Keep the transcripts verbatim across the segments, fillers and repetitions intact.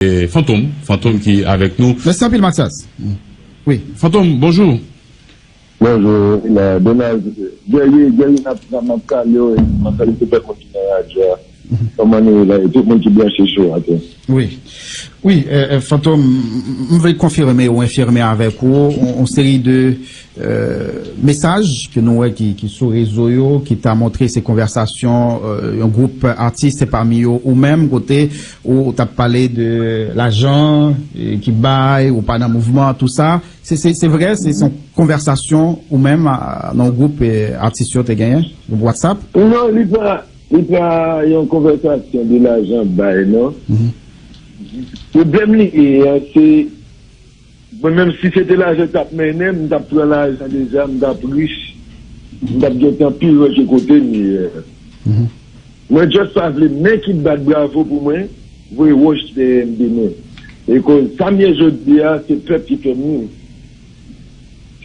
E, Fantom, Fantom ki avèk nou. Mèsi anpil, Mathias. Wi. Fantom, bonjou. Bonjou, la, Donald, Guerrier, Guerrier, n ap, n ap, n ap kale w, e m ap salye tout lòt moun ki nan radyo a. Kòman nou ye la, e tout moun ki branche sou a tou. Wi. Wi, e, e, Fantom, m, m vle konfime ou enfime avèk ou yon, yon seri de, e, mesaj ke nou wè ki, ki sou rezo yo, ki ta montre se konvèsasyon, e, yon gwoup atis, se pami yo ou menm, kote ou, ou t ap pale de lajan, e, ki bay, ou pa nan mouvman, tou sa. Se, se, se vre, se, se yon konvèsasyon ou menm, a, nan yon gwoup, e, atis yo te genyen, gwoup WhatsApp? Non, li pa, li pa yon konvèsasyon de lajan bay, non. Pwoblèm li ye a, se, mwen menm, si se te lajan k t ap mennen m, m t ap pran lajan deja, m t ap rich, m t ap gentan pi rich ke kote m ye. Mwen just pa vle men ki bat bravo pou mwen, voye wòch dèyè m demen. E koz sa m ye jodi a, se pèp ki fè m ye.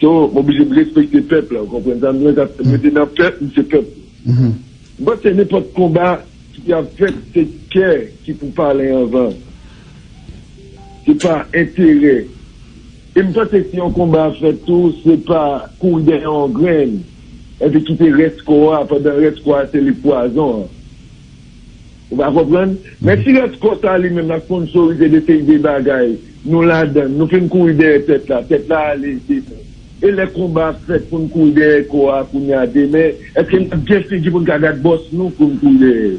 So, m oblije m respekte pèp la, ou konprann sa m di la? Mwen te nan pèp, m se pèp. M panse nenpòt konba ki ap fèt, se kè ki pou pale anvan. Se pa enterè. E m panse si yon konba ap fèt tou, se pa kouri dèyè yon grenn, epi kite rès kò a, pandan rès kò a se li k pwazon an. Ou pa konprann? Men si rès kò sa li menm l ap sponsorize de seri de bagay, nou ladan l, nou fin kouri dèyè tèt la, tèt la ale demen. E lè konba ap fèt pou n kouri dèyè kò a kounye a demen, èske n ap gen figi pou n ka gad bòs nou pou n kouri dèyè?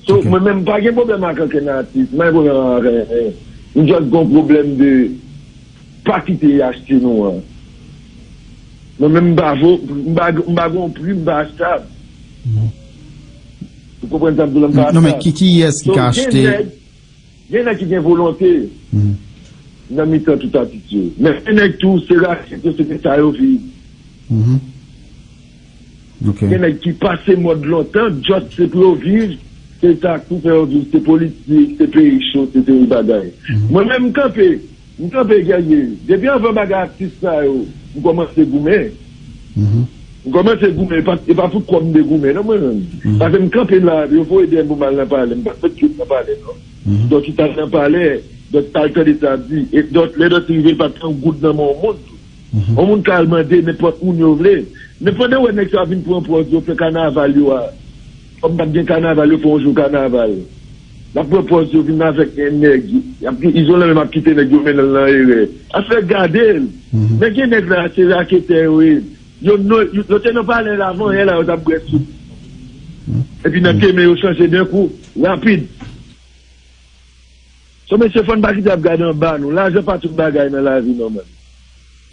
So, mwen menm, m pa gen pwoblèm ak ankenn atis, m pa gen pwoblèm ak ankenn. M just gen yon pwoblèm de pa kite y achte nou an. Mwen menm, m pa vo, m pa, m pa gen yon pri, m pa achtab. Ou konprann sa m di w la, m pa achtab. Non, men ki, kiyès ki ka achte? Gen nèg, gen nèg ki gen volonte nan mitan tout atis yo. Men gen nèg tou, se rakèt yo, se de sa yo viv. Gen nèg ki pase mòd lontan, just se pou yo viv, se sa k pou fè yo viv, se politik, se peyi cho, se seri bagay. Mwen menm, m kanpe, m kanpe, Guerrier. Depi anvan bagay atis sa yo, m kòmanse goumen. M kòmanse goumen, e pa, e pa pou kòb m te goumen, non, mwen menm. Paske m kanpe la, yo voye dèyè m pou m al nan palè, m pa t met pye m nan palè, non. Dòt t al nan palè, dòt t al tande sa ap di, e dòt, lè dòt rive, l pa t gen yon goud nan men yon moun tou. Yon moun ka al mande nenpòt moun yo vle. Men pandan w wè nèg sa yo ap vin pran pòz yo fè kanaval yo a, kòm pa t gen kanaval, yo fè yon jou kanaval. L ap pran pòz yo vin avèk nèg, y ap, Izolan menm ap kite nèg yo mennen l nan erè. Afè gade l. Men gen nèg la, se raketè yo ye. Yo, yo, yo te nan palè la, avanyè la, yo t ap bwè sou. Epi nan kemen yo chanje de kou, rapid. So, mesye, fò n pa kite ap gade anba nou. Lajan pa tout bagay nan lavi, non, man.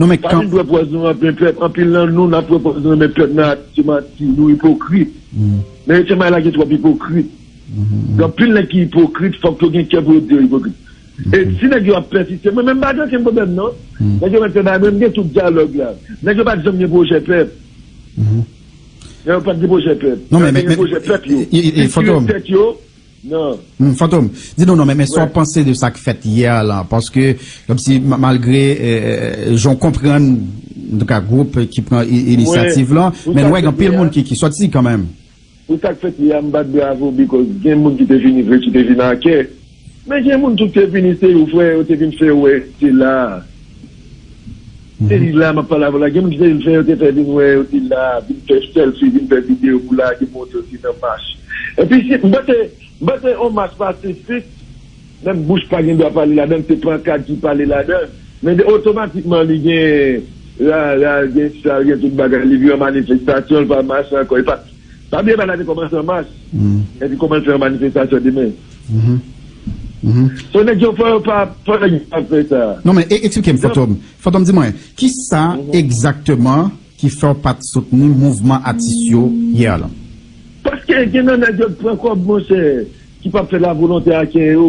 Non, men pa vin pran pòz nou nan men pèp. Anpil nan nou, n ap pran pòz nou nan men pèp nan, se manti, nou ipokrit. Men se may la gen twòp ipokrit. Gen anpil nèg ki ipokrit, fòk yo gen kè pou yo di yo ipokrit. E si nèg yo ap pèsiste, mwen menm m pa gen okenn pwoblèm, non. Nèg yo mèt fè bagay, mwen m gen tout dyalòg la. Nèg yo pa t janm gen pwojè pèp. Nèg yo pa t gen pwojè pèp. Non, men, men, men, pwojè pèp yo. Fòk yo tèt yo. Non. Hmm, Fantom, di nou non, men, men sa w panse de sa k fèt yè a la? Paske, kòmsi, ma-, malgre, eh, jan w konprann, antouka, gwoup ki pran i-, inisyativ lan, men nou wè gen anpil moun ki, ki sòti kanmenm. Pou sa k fèt yè a, m bat bravo, because gen moun ki te vini vre, ki te vin a kè. Men gen moun tou ki te vini, se yo, frè, yo te vin fè wè, se la. Se li la, m ap pale avè w la. Gen moun ki te vin fè, yo te fè vin wè, yo te la, vin fè selfie, vin fè videyo pou lage pou montre yo te nan mach. Epi, si, m panse, m panse yon mach pasifik, menm bouch pa gen dwa pale ladan l, se pankat ki pale ladan l. Men de, otomatikman, li gen, la, la, gen sa, gen tout bagay, li vin yon manifestasyon, li pa mache ankò, li pa, pa bliye bagay la te kòmanse an mas. Epi kòman l fè yon manifestasyon demen? So, nèg yo fò yo pa, fò nèg yo pa fè sa. Non, men, e-, eksplike m, Fantom. Fantom, di mwen, kisa egzakteman ki fè w pa t soutni mouvman atis yo yè a la? Paske gen nan nèg yo k pran kòb, monchè, ki p ap fè lavolonte a kè yo.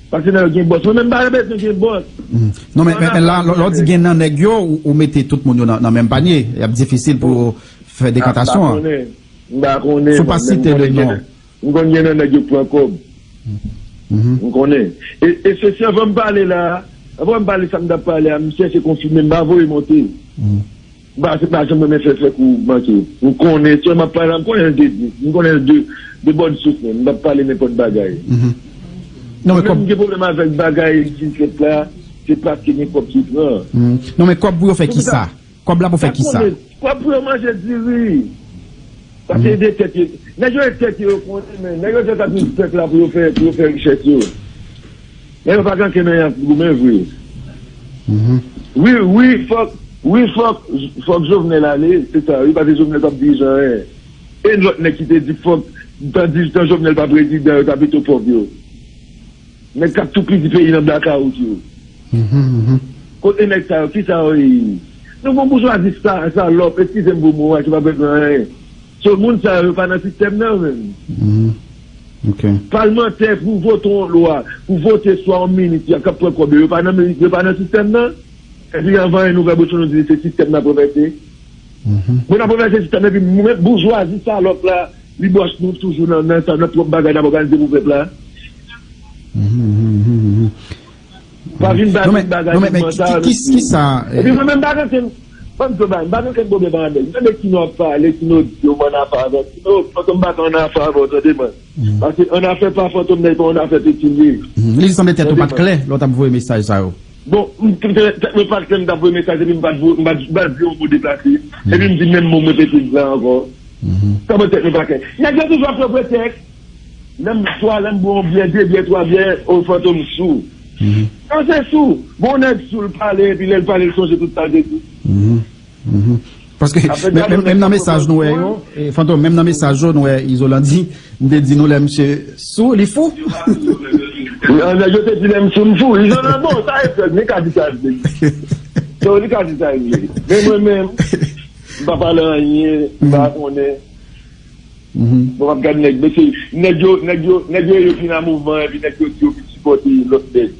Paske nèg yo gen bòs. Mwen menm, m pa bezwen gen bòs. Non, men, men, men la, lè, lè w di gen nan nèg yo, ou, ou mete tout moun yo nan, nan menm panye. Y ap difisil pou fè dekantasyon an. M pa konnen. M pa konnen, mwen. Si w pa site le non. M konn gen nan nèg yo k pran kòb. M konnen. E, e se si anvan m pale la, anvan m pale sa m t ap pale a, m chèche konfime, m pa voye monte. M pa, m pa janm renmen fè, fè kou manke. M konnen, sèlman m ap pale, m konnen de, m konnen de, de bòn sous mwen. M p ap pale nenpòt bagay. Non, men Mwen menm kòb, m gen pwoblèm avèk bagay ki fèt la, se paske gen kòb ki pran. non, men kòb pou yo fè kisa? Kòb la pou fè kisa? Kòb pou yo manje diri. Paske de tèt yo. Nèg yo e tèt yo, yo konnen, men nèg yo te tap nou pèp la pou yo fè, pou yo fè richès yo. Nèg yo pa gen ankenn anyen ap goumen vre. Wi, wi, fòk, wi, fòk, fòk Jovenel ale, se sa, wi, paske Jovenel p ap dirije anyen. E lòt nèg ki te di fòk, tan di, tan Jovenel pa prezidan, yo ta pito pòv yo. Nèg k ap tou piti peyi nan blakawout yo. Kote nèg sa yo? Kisa yo ye? Nou gon boujwazi sa, salòp, eskize m pou mo a, ki pa bezwen anyen. So, moun sa yo, yo pa nan sistèm nan, menm. Mhm. Ok. Palmantè pou vote yon lwa, pou vote swa yon minis, y a k ap pran kòb yo, yo pa nan minis, yo pa nan sistèm nan. Epi anvan yon nouvèl bouchon, nou di se sistèm nan pwofèse. Mhm. Moun nan pwofèse sistèm, epi nou menm boujwazi salòp la, li bòch nou toujou nan, nan, nan pwòp bagay n ap òganize pou pèp la. Mhm, mhm, mhm, mhm. Pa vin ba Non, vin men, bagay non, men, vin men, manda, ki, ki, kisa, epi eh, mwen menm pa gen, ban m di w bagay, m pa gen kenn pwoblèm avèk. M tande Kino ap pale, Kino di yo m ann afè avè w. Kino, Fantom m pa gen ann afè avè w, tande mwen. Paske ann afè pa Fantom nan, e pa ann afè Petilye. Mhm. Li sanble tèt ou pa t klè lè w t ap voye mesaj sa yo. Bon, m te, te, tèt mwen pa t klè, m t ap voye mesaj, epi m pa t vo-, m pa t, m pa t di yon mo deplase. Epi m di menm mo m repete di la ankò. Kòman tèt mwen pa klè? Nèg yo toujou ap fè pretèks. Lè m swa, lè m bwè yon byè, de byè, twa byè, o Fantom sou. Non, se sou. Bon, nèg sou, l pale, epi lè l pale, l sonje tout sa l te di. Mhm. Paske Afè men- gade men- yon menm nan nèg mesaj ki nou wè konprann. Yo, eh, Fantom, menm nan mesaj yo nou wè Izolan di, m te di nou lè misye sou, li fou. Yo, yo te di lè m sou m fou. Izolan, bon, sa e fèt, li ka di sa l vle. So, li ka di sa l vle. Men mwen menm, m pa pale anyen, m pa konnen. Mhm. Bon, m ap gade nèg, mesye, nèg yo, nèg yo, nèg yo, yo vin nan mouvman, epi nèg yo di yo vin sipòte lòt nèg.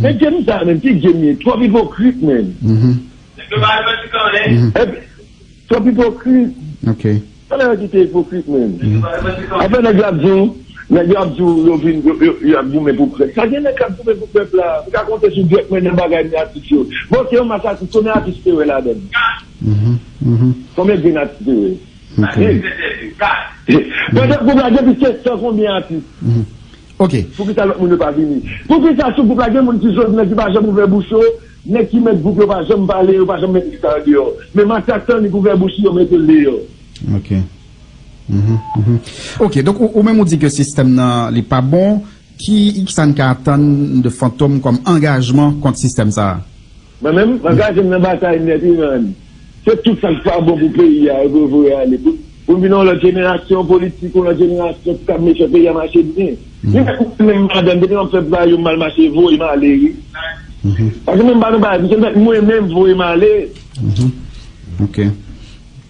Men game sa menm, ki game ye? Twòp ipokrit, menm. Mhm. Epi, twòp ipokrit. Ok. Sa nèg yo kite ipokrit, menm. Apre nèg yo ap di w, nèg yo ap di w, yo vin, yo, yo, yo ap goumen pou pèp. Sa gen nèg k ap goumen pou pèp la. M ka konte sou dwèt mwen nan bagay men atis yo. Bon, se yon mas atis, konbyen atis te wè ladan l? Mhm. Mhm. Konbyen grenn atis te wè? Ok. Pandan gwoup la gen plis ke san konbyen atis? Mhm. Ok. Poukisa lòt moun yo pa vini? Poukisa sou gwoup la gen moun ki jodi nèg ki pa janm ouvè bouch yo, nèg ki mèt gwoup yo pa janm pale, yo pa janm mete sa yo deyò. Men Matyas Tannik ouvè bouch li, yo mete l deyò. Ok. Mhm, mhm. Ok, donk ou, ou menm ou di ke sistèm nan li pa bon, ki, ki sa n ka atann de Fantom kòm angajman kont sistèm sa a? Mwen menm, m angaje m nan batay nèt, Iran. Se tout sa k pa bon pou peyi a, yo dwe voye ale. Pou, pou m vin yon lòt jenerasyon politik, yon lòt jenerasyon ki ka mete peyi a mache byen. Li mèt mwen menm madanm, depi nan fè bagay yo mal mache, voye m ale, wi. Paske mwen m pa nan bagay, se mèt mwen menm voye m ale. Ok.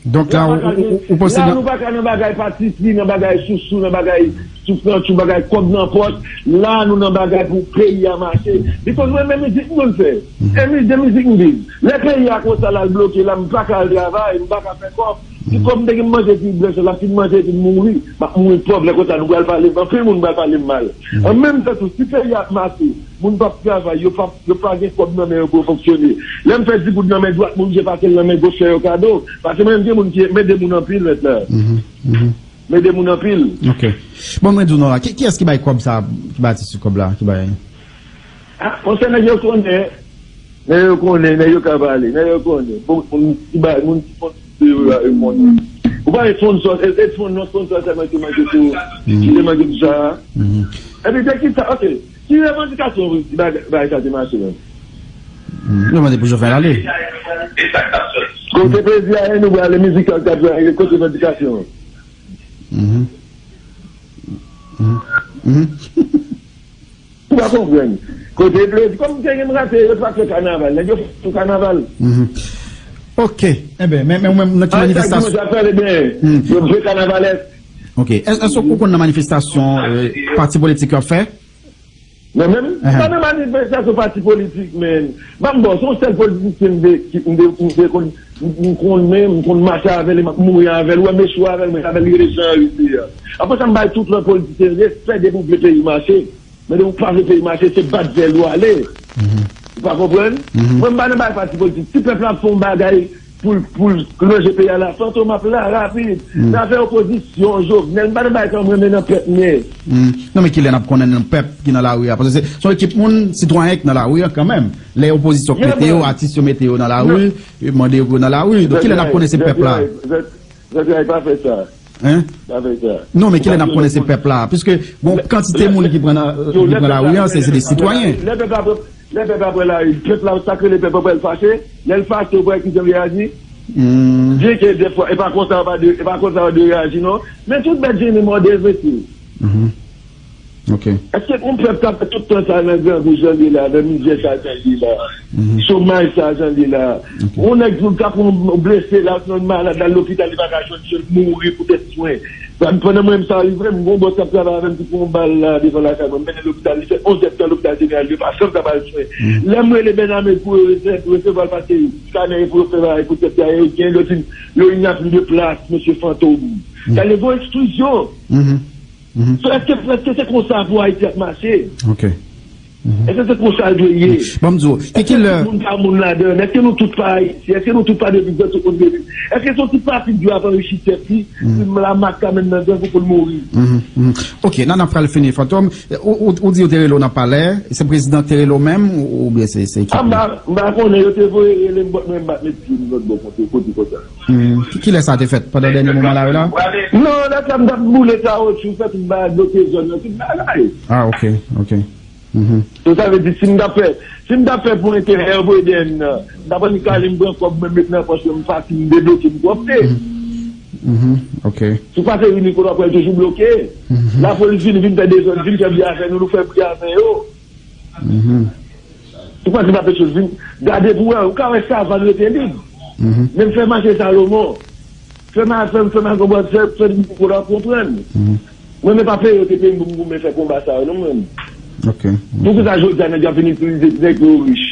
Donk la, ou, ou, ou panse La, nan nou pa ka nan bagay patipri, nan bagay sousou, nan bagay souflantchou, bagay kòb nan pòch. La, nou nan bagay pou peyi a mache. Because mwen, men mizik m konn fè. E mizik, de mizik m viv. Lè peyi a konsa, l al bloke, la, m pa ka al travay, m pa ka fè kòb. Si kòm m te gen manje epi blanch, l ap fin manje epi m mouri. M ap mouri pòv, lè konsa, nou pral pale, anpil moun pral pale m mal. An menm tan tou, si peyi a ap mache, moun p ap travay, yo p ap, yo pa gen kòb nan men yo pou yo fonksyone. Lè m fè di goud nan men dwat, m oblije pase l nan men goch fè yo kado. Paske mwen menm gen moun ki, m ede moun anpil mèt la. M ede moun anpil. Ok. Bon, mwen di w non la, ki, kiyès ki bay kòb sa, ki bay atis yo kòb la, ki bay? Ah, monchè, nèg yo konnen. Nèg yo konnen, nèg yo ka pale, nèg yo konnen. Bon, moun ki bay, moun ki sponsor yo, yo konnen. Ou pa sponsor, e, e sponsor, non, sponsor sèlman ki manke tou, ki te manke tou sa. Epi de ki sa, ok. Ki revandikasyon wi, bagay, bagay sa te mache menm? Nou mande pou Jovenel ale. Kote plezi a, nou prale mizik sa, kote revandikasyon? Ou pa konprann. Kote plezi, kòm te gen rate, yo pa fè kanaval, nèg yo fè sou kanaval. Ok. Enben, men, men, men, nan ki manifestasyon? Yo vle kanavalès. Ok. Èske ou konn nan manifestasyon, eh, pati politik yo ap fè? Mwen menm, pa nan manifestasyon pati politik, men. Ban m bon, se yon sèl politisyen m te, ki, m te, m te konn, m konn men, m konn mache avè l, m ap mouri avè l, ou wè m echwe avè l, men avè l rete jan yo ye a. Apre sa, m bay tout lòt politisyen respè depi w vle peyi mache. Men depi w pa vle peyi mache, se bat zèl ou ale. Ou pa konprann? Mwen, m pa nan bagay pati politik. Si pèp la ap fè yon bagay, pou l, pou l ranje peyi a la. Fantom ap la, rapid. Nan afè opozisyon, Jovenel, m pa nan bagay sa, m renmen nan pèp, men. Non, men kilè n ap konnen nan pèp ki nan lari a? Paske se, se yon ekip moun, sitwayen ki nan lari a kanmenm. Lè opozisyon k mete yo, atis yo mete yo nan lari, yo mande yo pou yo nan lari. Donk, kilè n ap konnen se pèp la? Zantray, pa fè sa. Hein? Pa fè sa. Non, men kilè n ap konnen se pèp la? Piske gon kantite moun ki pran nan, ki pran lari a, se, se de sitwayen. Lè pèp la pran, lè pèp la pran lari, pèp la, sa k rele pèp la pral fache. Lè l fache, ou wè ki jan l reyaji. Byen ke dèfwa, e pa konsa yo pa de, e pa konsa yo de reyaji, non. Men tout bèt jeni mòde, mesye. Ok. Èske yon pèp k ap fè tout tan sa nan grangou jan l ye la, nan mizè sa jan l ye la, chomaj sa jan l ye la? Yon nèg k ap yon blese la, yon malad la, lopital, li pa ka jwenn, jwenn mouri poutèt swen. Pandan mwen menm sa rive m, gon bòs k ap travay avè m ki pran yon bal la devan lakay mwen, m mennen lopital, li fè onz èdtan lopital jeneral, yo pa janm ka ba l swen. Lè m rele Bèname pou yo resevwa l, paske skanè pou yo fè bagay pou tèt li a, yo gen lòt, yo, il n'y a plus de place, mesye Fantom. Sa le gon eksklizyon. So, èske, èske se konsa pou Ayiti ap mache? Ok. Èske se konsa l dwe ye? Ban m di w, ki, ki lè moun pa moun ladan? Èske nou tout pa Ayisyen? Èske nou tout pa de vizyon tout moun de vizyon? Èske se yon ti pati dwe ap anrichi tèt li, pou la mak ka menm nan grangou pou l mouri? Ok, nan, n ap pral fini, Fantom. Ou, ou, ou di yo te rele w nan palè, se prezidan te rele w menm, ou, oubyen se, se ekip? Ah, m pa, m pa konnen, yo te voye rele m, bòt mwen m bat met pye m lòt bò kote, kote konsa. Ki, ki lè sa te fèt? Pandan dènye moman la yo la? Non, lè sa m t ap boule kawotchou, fè tout bagay, bloke zòn nan, tout bagay. Ah, ok, ok. So, sa vle di, si m t ap fè, si m t ap fè pou enterè Bredèn nan, m t ap annik ale m pran kòb mwen, met nan pòch mwen, m fasil, m debloke m pwòp. Ok. Si w pase Ri Nikolo, w ap wè l toujou bloke. Lapolis vin, vin fè dezòd, vin fè bri avè nou, nou fè bri avè yo. Ou panse pa pechòz vin gade pou wè, ou ka wè savann rete lib. Menm fè mache Salomon, fè ma, fè, fè ma konprann, fè, fè pou la konprann. Mwen menm pa peye yo te peye m pou m goumen fè konba sa yo, non, mwen. Ok. Poukisa jodi a nèg yo ap vin itilize nèg yo rich?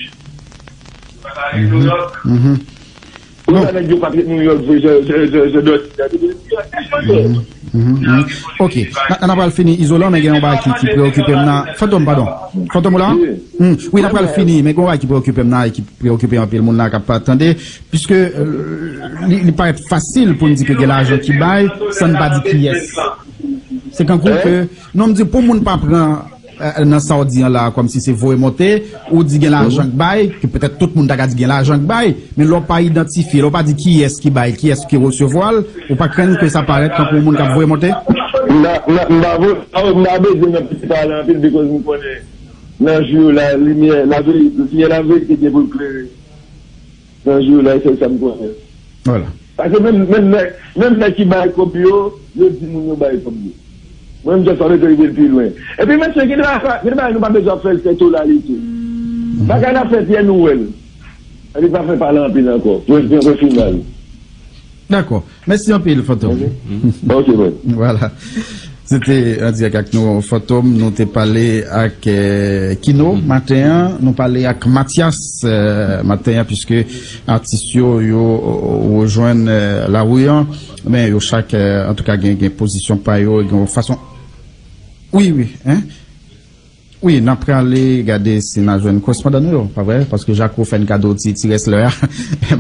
Poukisa nèg yo pa trete nou yo vre, je, je, je, je dòt. Ok. N a, n a pral fini, Izolan, men gen yon bagay ki, ki preokipe m nan. Fantom, padon. Fantom, ou la? Wi, n a pral fini, men gen yon bagay ki preokipe m nan e ki preokipe anpil moun nan k ap tande, piske, euh, li, li parèt fasil pou n di ke gen lajan ki bay, san n pa di kiyès. Se kankou ke, non, m di pou moun pa pran, euh, nan sa w di an la, kòmsi se voye monte, ou di gen lajan k bay, ke petèt tout moun ta ka di gen lajan k bay, men lè w pa idantifye, lè w pa di kiyès ki bay, kiyès ki resevwa l, ou pa krenn ke sa parèt tankou yon moun k ap voye monte? M pa, m pa, m pa vo-, m pa bezwen nan pale anpil, because m konnen nan jou yo la, limyè, laverite, limyè laverite gen pou l klere. Nan jou yo la, e sèl sa m konnen. Vwala. Paske menm, menm nèg, menm nèg ki bay kòb yo, yo di moun yo bay kòb yo. Mwen, m just anvi rive l pi lwen. Epi, mesye, gen de bagay, gen de bagay nou pa bezwen ap fè l fè tolalite. Bagay la fèt yè, nou wè l. Epi, pa fè pale anpil ankò. Mwen, mwen, mwen final. Dakò. Mèsi anpil, Fantom. Ok, bro. Vwala. Se te an dirèk ak nou, Fantom. Nou te pale ak, eh, Kino maten an. Nou pale ak Mathias, eh, maten an, piske atis yo, yo, eh, rejwenn, eh, lari an. Men yo chak, eh, antouka, gen, gen pozisyon pa yo, gen yon fason. Wi, wi, en? Wi, n ap prale gade si n a jwenn korespondan nou yo, pa vre? Paske Jaco fè n kado ti, ti rès lè a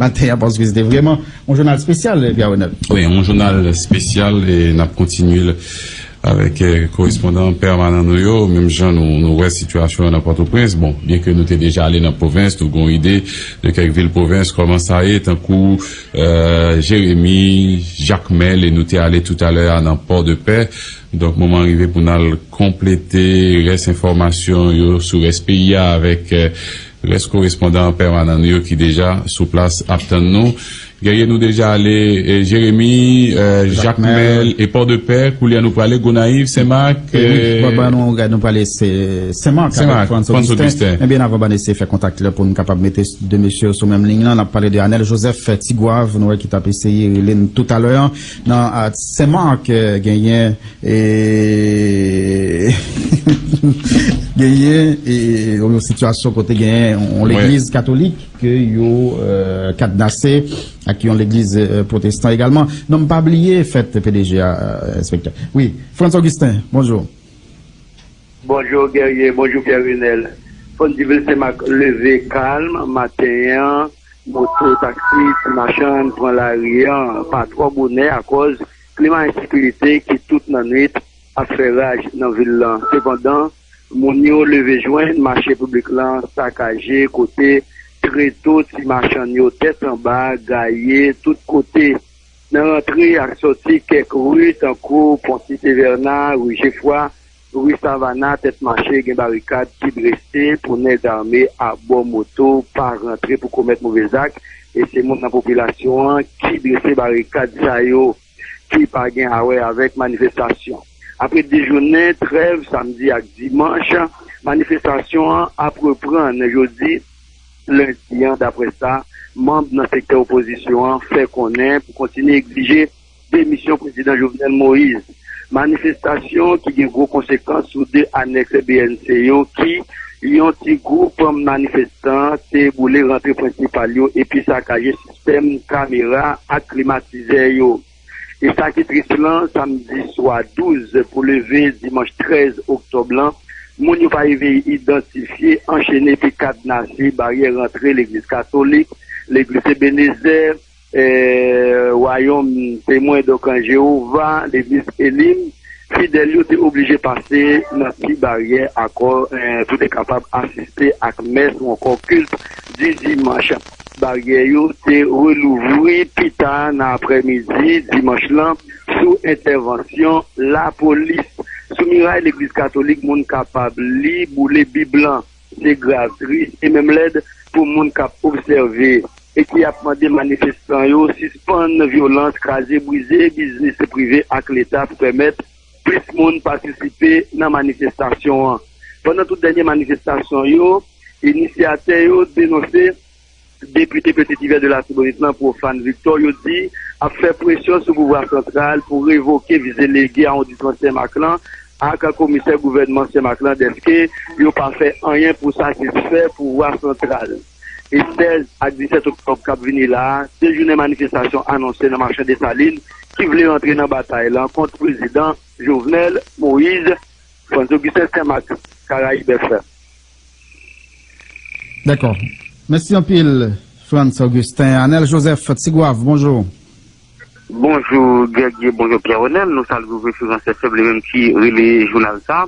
maten an, paske se te vrèman yon jounal espesyal, Pierre Renel. Wi, yon jounal espesyal, e n ap kontinye l avèk, eh, korespondan pèmanan nou yo. Menm jan nou, nou wè sitiyasyon an nan Pòtoprens. Bon, byenke nou te deja ale nan pwovens, nou gen yon ide de kèk vil pwovens, kòman sa ye, tankou, eh, Jeremi, Jakmèl, e nou te ale toutalè a nan Pòdepè. Donk, moman an rive pou n al konplete rès enfòmasyon yo sou rès peyi a avèk, eh, rès korespondan pèmanan nou yo ki deja sou plas ap tann nou. Guerrier, nou deja ale, eh, Jeremi, eh, Jakmèl e Pòdepè. Koulye a nou prale Gonayiv, Senmak. Eh, wi, eh, bon, bon, nou, nou prale Se-, Senmak avèk Frantz Augustin. Ebyen, avan, ban n eseye fè kontak la pou n kapab mete de mesye yo sou menm liy lan. N ap pale de Anèl Joseph, Tigwav, nou wè ki t ap eseye rele n toutalè an. Nan, ah, Senmak, eh, genyen E genyen, e, yon sitiyasyon kote genyen yon legliz katolik ke yo, eh, kadnase ak yon legliz, eh, pwotestan egalman. Non, m pa bliye fèt P D G a, eh, enspektè. Wi, Frantz Augustin, bonjou. Bonjou, Guerrier. Bonjou, Pierre Renel. Fò n di vil Senmak leve kalm maten an. moto, taksi, ti machann pran lari an pa twò bonè akòz klima ensekirite ki tout nannwit ap fè raj nan vil lan. Sepandan, moun yo leve jwenn mache piblik lan sakaje, kote treto ti machann yo tèt anba, gaye tout kote. Nan rantre ak sòti kèk ri tankou Pon Site Vèna, ri Jefwa, ri Savana, Tèt Mache, gen barikad ki drese pou nèg ame abò moto pa rantre pou komèt move zak, e se moun nan popilasyon an ki drese barikad sa yo, ki pa gen a wè avèk manifestasyon. Apre de jounen trèv, samdi ak dimanch, manifestasyon an ap reprann jodi, lendi an, daprè sa manm nan sektè opozisyon an fè konnen, pou kontinye egzije demisyon prezidan Jovenel Moïse. Manifestasyon ki gen gwo konsekans sou de anèks B N C yo, ki yon ti gwoup manifestan te boule rantre prensipal yo epi sakaje sistèm kamera ak klimatizè yo. E sa ki tris lan, samdi swa douz pou leve dimanch trèz oktòb lan, moun yo pa rive idantifye, anchene epi kadnase baryè rantre legliz katolik, legliz Ebenezè, eh, Wayòm Temwen, donk, an Jewova, legliz Elim, fidèl yo te oblije pase nan ti baryè akò, eh, pou te kapab asiste ak mès ou ankò kilt di dimanch. Baryè yo te relouvri pita nan aprèmidi dimanch lan sou entèvansyon lapolis. Sou miray legliz katolik, moun kapab li, boule Bib lan. Se grav, tris e menm lèd pou moun k ap obsève e ki ap mande manifestan yo sispann vyolans, kraze brize biznis prive ak Leta pou pèmèt plis moun patisipe nan manifestasyon an. Pandan tout dènye manifestasyon yo, inisyatè yo denonse depite Petite Rivière de l'Artibonite lan, Profane Victor, yo di ap fè presyon sou pouvwa santral pou revoke vis delege awondisman Senmak lan ak komisè gouvènman Senmak lan, dèske yo pa fè anyen pou satisfè pouvwa santral. E sèz ak disèt oktòb k ap vini la a, de jounen manifestasyon anonse nan Machan Desalin, ki vle rantre nan batay lan kont prezidan Jovenel Moïse. Frantz Augustin, Senmak, Karayib F M. Dakò. Mèsi anpil, Frantz Augustin. Anèl Joseph, Tigwav, bonjou. Bonjou Guerrier, bonjou Pierre Renel. Nou salye ou, Frantz F M, li menm ki rele jounal sa.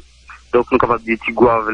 Donk, nou kapab di Tigwav,